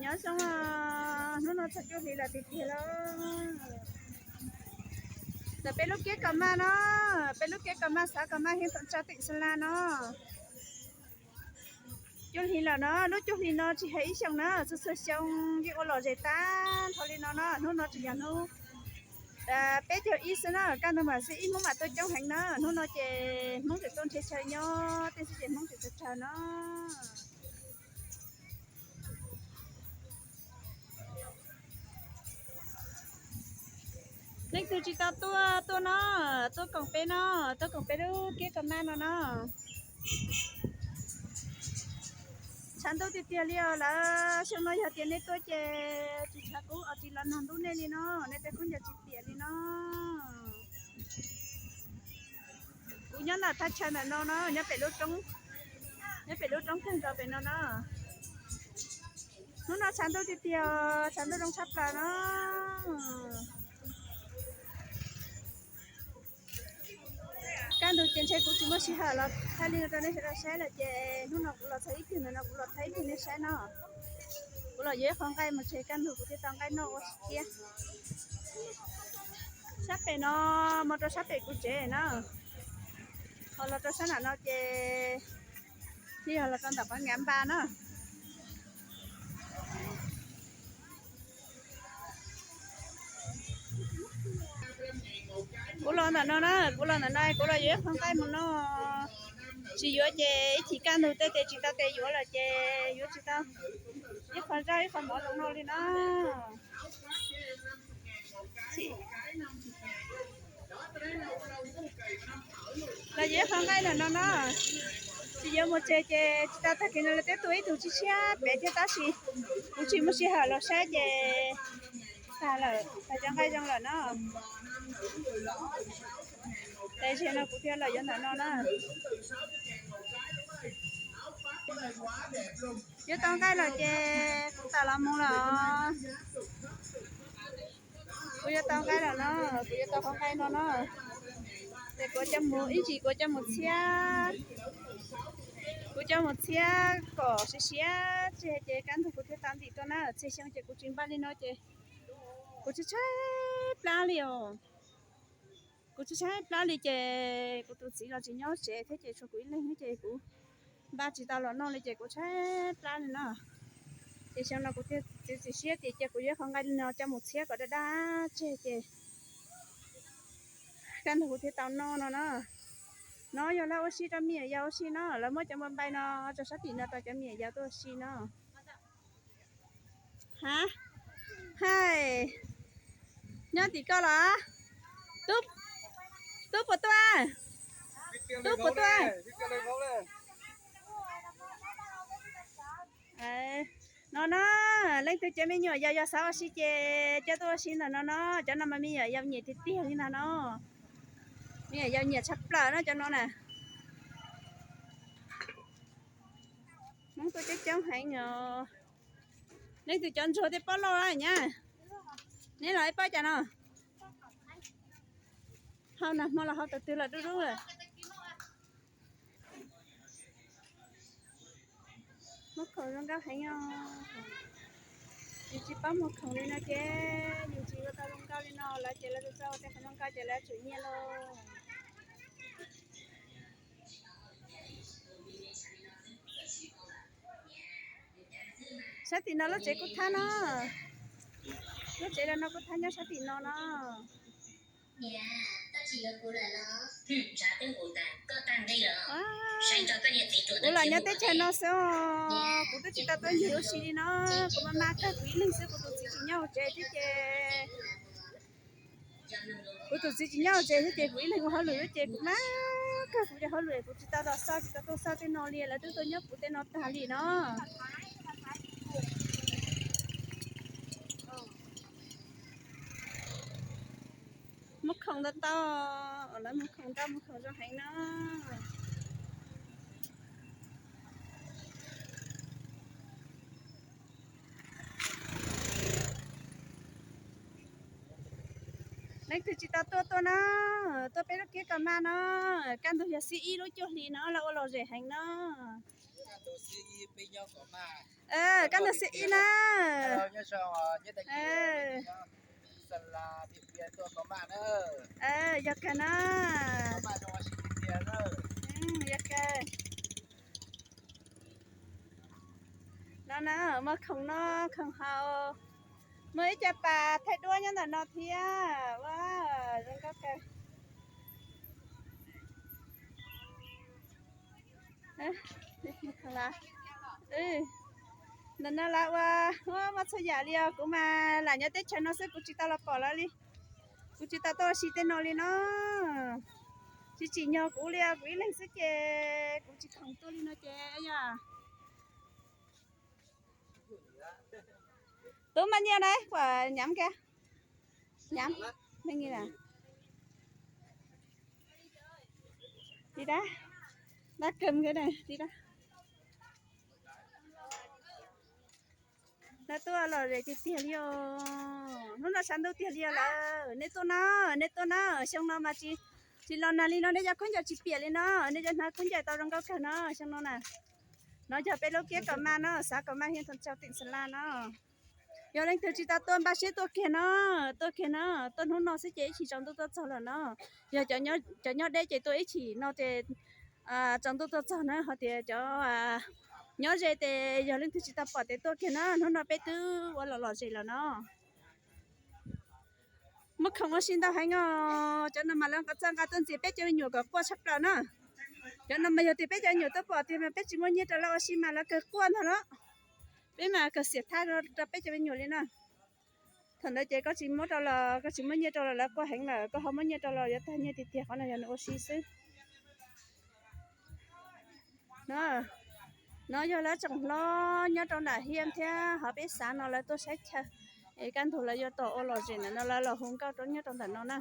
Nyob zoo, hnub no txog cuaj hlis lawm tiag tiag lauj. Ntawm peb lub kiab Kam Maj no, peb lub kiab Kam Maj, xav Kam Maj, Heev Thaum Tsab, teem Xa Las no. Cuaj hlis lawm no, lub cuaj hlis no tsis hais ib xyoos na, txhua txhua xyoo yeej ua lom zem tag nrho li no no. Hnub no tseem yog hnub peb caug ib xwb na, kaj ntug mas xib ib Hmoob mam tuaj coob heev na. Hnub no ces Hmoob tseem tuaj nrhiav chaw nyob tej xwb ces Hmoob tseem tsawg tsawg no. Leej twg tsis tau tuaj, tuaj no, tuaj koom peb no, tuaj koom peb lub kiab Kam Maj no no. Tshav ntuj tiag tiag li os lawm, xyoo no yog tias nej tuaj ces tsis tshav kub os, tsis los nag ntub nej li no, nej tej khaub ncaws tsis piam li no. Kuv nyob ntawm thaj chaw ntawm no no, nyob pem lub roob, nyob pem lub roob kawg nkaus pem no no. Hnub no tshav ntuj tiag tiag, tshav ntuj zoo tshaj plaws no. Kaj ntug ces ntshe kuv tsis muaj sij hawm los thaij li no rau nej sawv daws saib lawm ces hnub no kuv los txog ib tug ntawm no kuv los thaij ib tug nej saib no. Kuv los yuav ib qho nqaij mus tseg kaj ntug kuv thiaj tau nqaij noj ua thiab. Sab pem no, mus rau sab pem kuv tsev na. Ho los rau sab nram no ces thiaj yog los rau ntawm Pov Nkav Npas na. Kuv los ntawm no na, kuv los ntawm no kuv los yuav ib qho nqaij mus noj. Tsis yuav ces ib chim kaj ntug tej tes tsis tau tes yuav lawm ces yuav tsis tau ib qho zaub ib qho mov los noj li na. Los yuav ib qho nqaij ntawm no no. Tsis yuav mus tseg ces tsis tau, tag kis no lawv twb tua ib tug tshiab tshiab pem thiab tab sis kuv tsis muaj sij hawm los saib ces tag lawm, tag cov nqaij zoo lawm no. Ces zaum no kuv thiaj los yuav ntawm no na. Yuav tau nqaij lawm ces kuv tawm los mus lawm. Kuv yuav tau nqaij lawm no, kuv yuav tau qhov nqaij no no. Ces kuv coj mus ib ntsis, kuv coj mus txhiab, kuv coj mus txhiab kom siav siav tseg ces kaj ntug kuv thiaj tau ntim tuaj na. Txhia xyoo ces kuv tsis npaj li no ces kuv tshaib tshaib plab li os. Kuv tshaib tshaib plab li ces kuv tus txiv los tsis nyob tsev thiab ces tshuav kuv ib leeg thiab ces kuv npaj tsis tau los noj li ces kuv tshaib plab li no. Ces xyoo no kuv thiaj txiav txim siab tias cia kuv yuav qhov nqaij li no coj mus txhiab kom daj daj tseg ces kaj ntug kuv thiaj tau noj no na. No yog lawv ua si rau me nyuam yaus ua si no, lawv muab cov npua npai no rau sab tim no rau cov me nyuam yaus tuaj ua si no. Ha, hais, nyob tim koj los? Tub, tub puas tuaj? Tub puas tuaj? No na, leej twg cov me nyuam yaus yog xav ua si ces coj tuaj ua si ntawm no no, cov no mas me nyuam yaus nyiam tiag tiag li ntag no. Me nyuam yaus nyiam tshaj plaws no cov no na. Hmoob tuaj coob coob heev os. Leej twg cov ntsuag tej pob loj nyab, neb los ib pob cas no? Hau nag hmo los hau tau twg los dub dub lawm. Muag khoom zoo nkauj heev os. Yus tsis paub muag khoom li no ces yus tsis ua tau zoo nkauj li no lawm ces lawv txawj ua tej qhov zoo nkauj ces lawv tsum nyiaj lauj. Sab tim no lub tsev kuj thab no. Lub tsev no kuj thab nyob sab tim no no. Kuv los nyob teb chaws no xwb, kuv twb tsis tau tuaj ncig ua si li no. Kuv mas mas kawg kuv ib leeg xwb, kuv tus txiv tsis nyob hauv tsev thiab ces kuv tus txiv tsis nyob hauv tsev thiab ces kuv ib leeg ua hauj lwm ces kuv mas kawg kuv cov hauj lwm kuv tsis tau los xauj, tsis tau tuaj xauj tej no li, lawv twb tuaj nyob kuv tej no tag li no. Muag khoom ntau tau, lawv muag khoom ntau, muag khoom zoo heev no. Leej twg tsis tau tuaj tuaj na, tuaj peb lub kiab Kam Maj no, kaj ntug yog xib ib lub cuaj hli no lawv ua lom zem heev no. Kaj ntug xib ib peb nyob Kam Maj. Kab ntug xiab ib na. Yog kawg na. Yog kawg. No na, muaj khoom noj khoom haus, muaj ib co pas thaij duab nyob ntawm no thiab. Ua zoo nkauj kawg. Ntawm no lawv ua muaj txhua yam li os, kuv mas lam nyob teb chaws no xwb kuv tsis tau los pom lawv li. Kuv tsis tau tuaj ua si tej no li no. Tsis tsim nyog kuv li os, kuv ib leeg xwb ces kuv tsis khoom tuaj li no ces yog. Tub maj nyiaj na, kuam nyam kiag. Nyam, me ngi na. Ti da, da kawg ti da. Lawv tuaj lom zem tiag tiag li os. Hnub no tshav ntuj tiag li os lawm. Nej tuaj na, nej tuaj na, xyoo no mas tsis, tsis los nag li no, nej cov khaub ncaws tsis piam li no, nej cov hnav khaub ncaws tau zoo nkauj kawg no xyoo no na. No yog peb lub kiab Kaum Maj no, xav Kaum Maj, hiab Thoob Tsau, teem Xa Laj no. Yog leej twg tsis tau tuaj npaj siab tuaj kiag no, tuaj kiag no, tuaj hnub no xwb ces ib chim tsaus ntuj tuaj txog lawm no. Yog cov nyob deb ces tuaj ib chim no ces tsaus ntuj tuaj txog na, ho tias cov nyob ze ces yog leej twg tsis tau pom ces tuaj kiag na, hnub no peb twb ua lom lom zem lawm no. Muaj khoom ua si ntau heev os, cov no mas lawv nqa txawj nqa tuaj ntxias peb cov me nyuam kom quaj tshaj plaws na. Cov no mas yog tias peb cov me nyuam tuaj pom tiag mas peb tsis muaj nyiaj rau lawv ua si mas lawv kawg quaj ntag los. Peb mas kawg xiam thab rau peb cov me nyuam li na. Thaum ntawd ces koj tsis muab rau los, koj tsis muab nyiaj rau los lawv quaj heev lawm, koj ho muab nyiaj rau los yuav tag nyiaj tiag tiag, qhov no yog nws ua si xwb. No, no yog lawv tsoom hlob nyob rau nram Hiab thiab hauv peb xav no lawv tuaj saib chaw, es kaj ntug lawv yuav tom ua lom zem ntawm no lawv los hu nkauj rau nyob rau ntawm no na.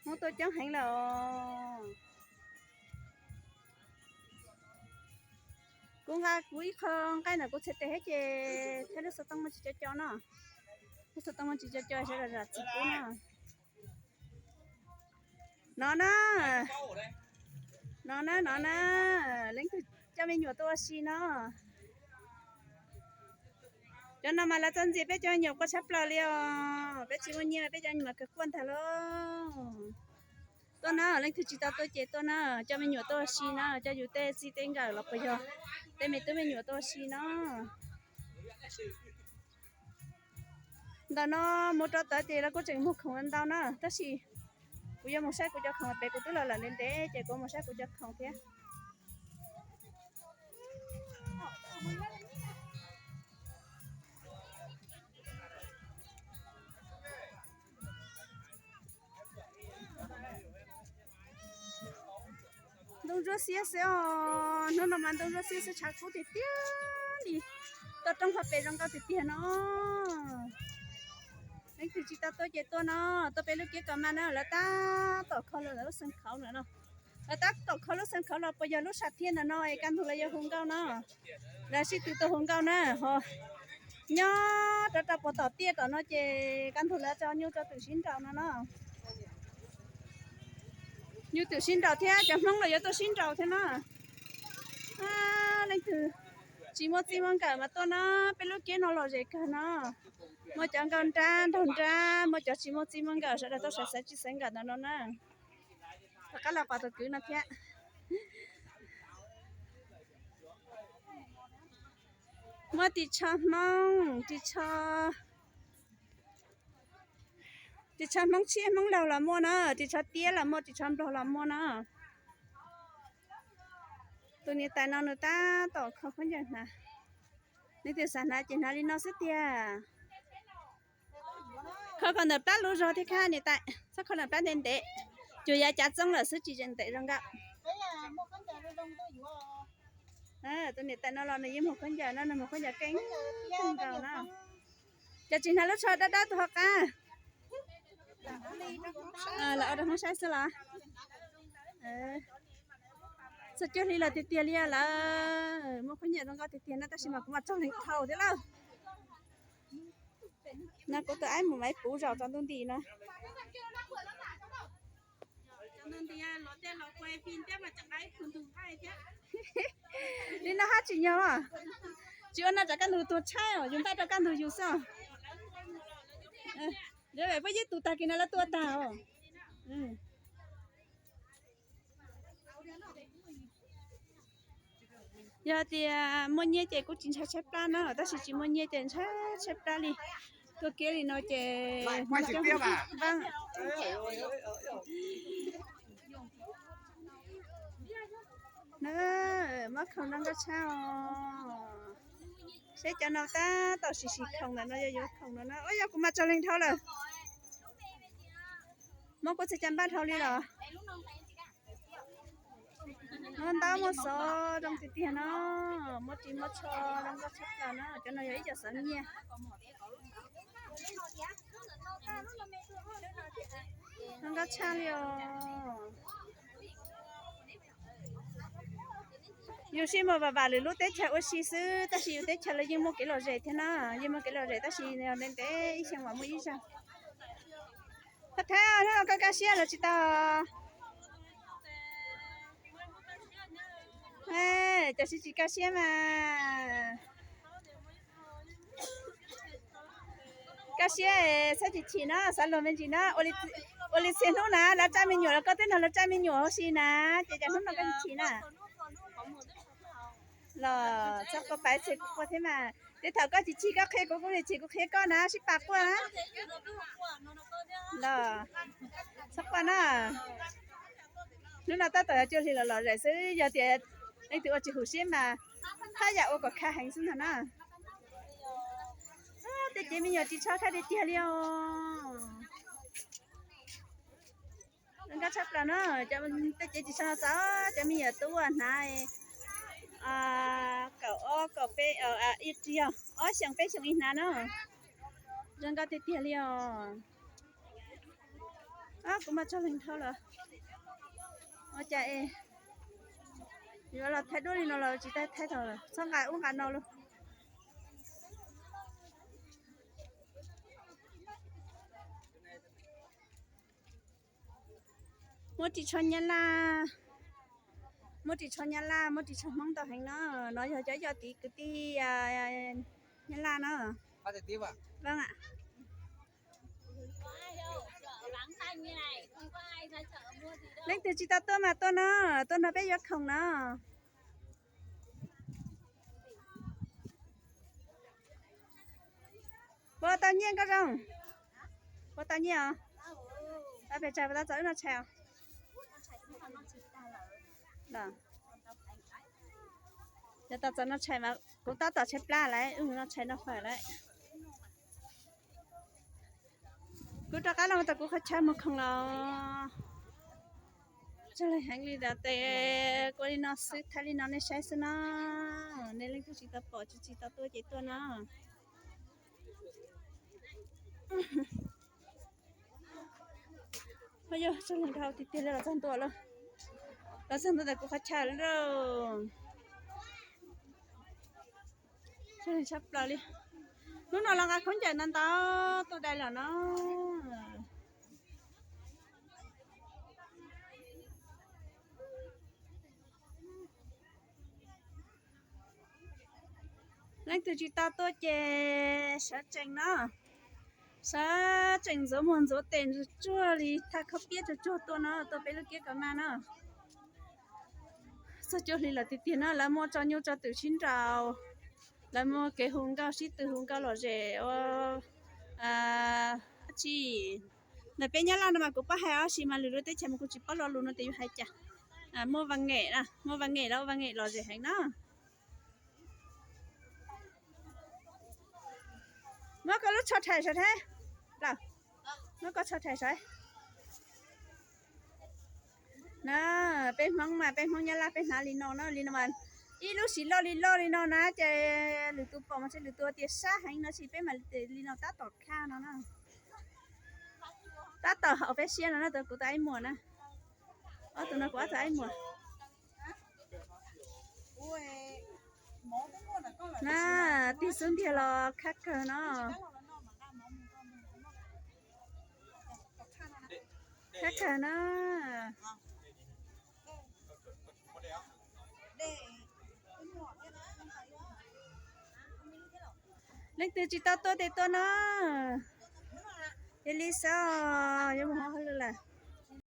Hmoob tuaj coob heev lawm os. Kuv nqa kuv ib qho nqaij ntawm kuv txhais tes thiab ces thiab lub xov tooj muaj tsis co co no. Lub xov tooj muaj tsis co co sawv daws zam txim pub no. No na, no na, no na, leej twg coj me nyuam tuaj ua si no. Cov no mas lawv txawj ntxias peb cov me nyuam quaj tshaj plaws li os. Peb tsis muaj nyiaj mas peb cov me nyuam kawg quaj ntag lauj. Tuaj na, leej twg tsis tau tuaj ces tuaj na, coj me nyuam tuaj ua si na, coj yus tej txij tej nkawm los puas yog tej me tub me nyuam tuaj ua si no. Ntawm no mus rau tod ces lawv kuj tseem muag khoom ntau na, tab sis kuv yuav mus saib kuv cov khoom pem, kuv twb los lawm ntev ntev ces kuv mus saib kuv cov khoom thiab. Ntoo ntsuab xiab xwb os, hnub no mas ntoo ntsuab xiab xwb, tshav kub tiag tiag li. Toj roob qhov pem zoo nkauj tiag tiag no. Leej twg tsis tau tuaj ces tuaj no, tuaj peb lub kiab Kaum Maj na, lawv tab tom kho lawv lub xeev khauv ntawm no. Lawv tab tom kho lub xeev khauv los puas yog lub sam thiaj ntawm no es kaj ntug lawv yuav hu nkauj no. Lawv sib tw tuaj hu nkauj na ho. Nyob rau rau puag tom tiaj tom no ces kaj ntug lawv tso nyuj rau twm sib nraus no no. Nyuj twm sib nraus thiab cov Hmoob los yuav tuaj sib nraus thiab no. Leej twg tsis muaj txij muaj nkawm mas tuaj no, peb lub kiab no lom zem kawg no. Muaj cov nkauj nrab nraug nrab, muaj cov tsis muaj txij muaj nkawm, sawv daws tuaj xaiv txij xaiv nkawm ntawm no na. Rov qab los pom tus kwv no thiab. Muaj ris tsho Hmoob, ris tsho, ris tsho Hmoob Tshiab Hmoob Laug los muaj na, ris tsho Tiab los muaj, ris tsho Nplog los muaj na. Tus niam tais no nws tab tom kho khaub ncaws hnav. Nws tias xav hnav ces hnav li no xwb tiag. Kho kom ntawm plab lub zog thiab kha niam tais, txhob kho ntawm plab ntev ntev, cuag yav cav txoob lawm xwb tsis zeem ntev zoo nkauj. Tus niam tais no los nws yeej muag khaub ncaws no, nws muag khaub ncaws keej kawg nkaus na. Cas tsis hnav lub tsho dawb dawb tuaj hauv qab? Los ua rau Hmoob saib xwb los? Txog cuaj hli lawm tiag tiag li lawm, muaj khaub ncaws zoo nkauj tiag tiag na, tab sis mas kuv mas tsaug lees dhau thiab lawm. No kuv tus aib mus maiv puv zaum tsaus ntuj nti no. Li no hab tsis nyog, tsis ua no tsam kaj ntug tuag tshaib os, yus npaj rau kaj ntug yus xwb. Lawv puab yeej tu tag kis no lawv tua tag os. Yog tias muaj nyiaj ces kuj tsis ntshai tshaib plab na, tab sis tsis muaj nyiaj ces ntshai tshaib plab li. Tuaj kiab li no ces muab khoom noj nkauj tshaj os. Seb cov no tab tom sim sim khoom ntawm no yog yuav khoom no na. Ua yog kuv mas tsaug leeg dhau lawm. Muab kuv txhais cag npaj dhau li los. Muaj ntaub muaj xov zoo tiag tiag no, muaj ris muaj tsho zoo nkauj tshaj plaws na. Cov no yog ib co xov nyiaj zoo nkauj tshaj li os. Yus sib muag vam vam lwm lub teb chaws ua si xwb, tab sis yus teb chaws los yeej muaj kev lom zem thiab na, yeej muaj kev lom zem tab sis ntev ntev ib xyoo mam muaj ib zaug. Thab, hnub no koj kaj siab los tsis tau? Cas sib tsis kaj siab mas. Kaj siab, txhob chim chim na, xav luag me ntsis na. Ua li txhia hnub na lawv tsa me nyuam los koj twb nrog lawv tsa me nyuam huv si na, ces cas hnub no koj chim chim na. Los txhob quaj, pab txhia kuv quaj thiab mas. Tej thaum koj chim chim koj qhia kuv, kuv chim chim kuv qhia koj na, sib pab quaj na. Los txhob quaj na. Hnub no tab tom yog cuaj hli los lom zem xwb, yog tias leej twg ua tsis huv siab mas haj yam ua kom khav heev xwb ntag na. Tej cev me nyuam ris tsho khav tiag tiag li os. Zoo nkauj tshaj plaws na, tej cev ris tsho no txaus cov me nyuam tub hnav kaum ob kaum peb, ib yog ob xyoo peb xyoo ib hnav na. Zoo nkauj tiag tiag li os. Kuv mas tsaug leeg dhau lawm. Ua cas es yuav los thaij duab li no los tsis tau thaij tau, txhob nqa ub nqa no lauj. Muaj ris tsho Nyab Laj, muaj ris tsho Nyab Laj, muaj ris tsho Hmoob ntau heev no. No yog cov yog tiv kwv tij Nyab Laj na. Leej twg tsis tau tuaj mas tuaj no, tuaj nrog peb yuav khoom no. Puas tau nyiaj Nkauj Zoo? Puas tau nyiaj os? Pes tsawg puas tau txog wb noj tshais os? Yog tau txog noj tshais mas kuv tab tom tshaib plab lawm, wb mus noj tshais noj fawm lawm. Kuv rov qab los tau kuv qhov chaw mus khoom los. Tsaug heev li ntawd tes, kuv li no xwb, thaij li no nej saib xwb na. Nej leej twg tsis tau pom tsis tsis tau tuaj ces tuaj na. Yog tsaug leeg dhau tiag tiag li, los txog ntua lawm, los txog ntua ntawm kuv qhov chaw lawm. Tshaj plaws li. Hnub no los nqa khaub ncaws ntau ntau tuaj dai lawm no. Leej twg tsis tau tuaj ces sawv tsees no, sawv tsees ntxuav muag ntxuav tes tsuag li thaj khaub piab tsuag tsuag tuaj no, tuaj peb lub kiab kaum na no. Txog cuaj hli lawm tiag tiag no, lawv muaj tso nyuj tso twm sib nraus, lawv muaj kev hu nkauj sib tw hu nkauj lom zem ua dab tsi. Ntawm peb Nyab Laj no mas kuv paub hais ob si mas lwm lub teb chaws mas kuv tsis paub lo lus no tias yuav hais cas. Muaj vas ngem, muaj vas ngem los ua vas ngem lom zem heev na. Muab koj lub tsho rhais saib, muab koj tsho rhais saib. Na, peb Hmoob mas peb Hmoob Nyab Laj peb hnav li no na, li no mas ib lub sim loj li loj li no na ces lwm tus pom mas lwm tus tias sab heev no, sis peb mas li no tab tom khaj no na. Tab tom haum peb siab no na, kuv tus aib muam na. Ob tug no kuv ob tug aib muam. Na, tig xub ntiag los khaj kawg no. Khaj kawg na. Leej twg tsis tau tuaj tes tuaj no. Cia li xwb, yuav mus hauj lwm lawm.